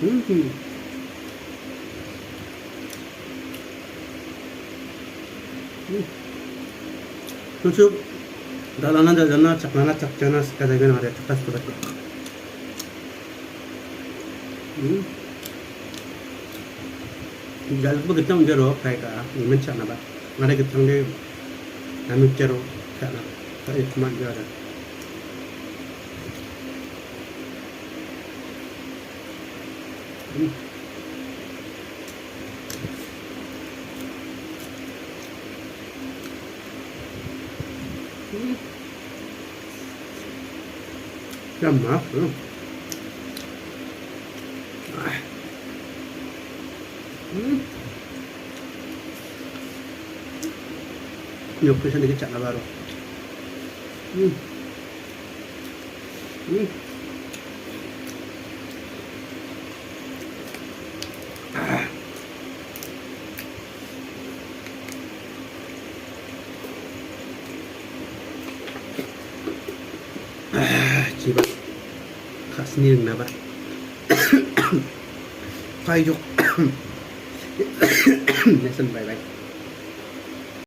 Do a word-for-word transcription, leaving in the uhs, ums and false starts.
Hmm. Hmm. Tutup, dalana jajana, chaknana chakjana, sekadaigan ada takas kubat. Hmm. Jalba gittam jero, kaika, imen chakna ba. Ada gittam de, namik jero, chakna. Kaika cuma jero. Yum, ah, mm. Ah. Mm. Yok, bisa dikit cak na baru. Mm. Hmm. Ah. Ah, jiba. Kasni ringna ba. Paijok. Nesan bye bye.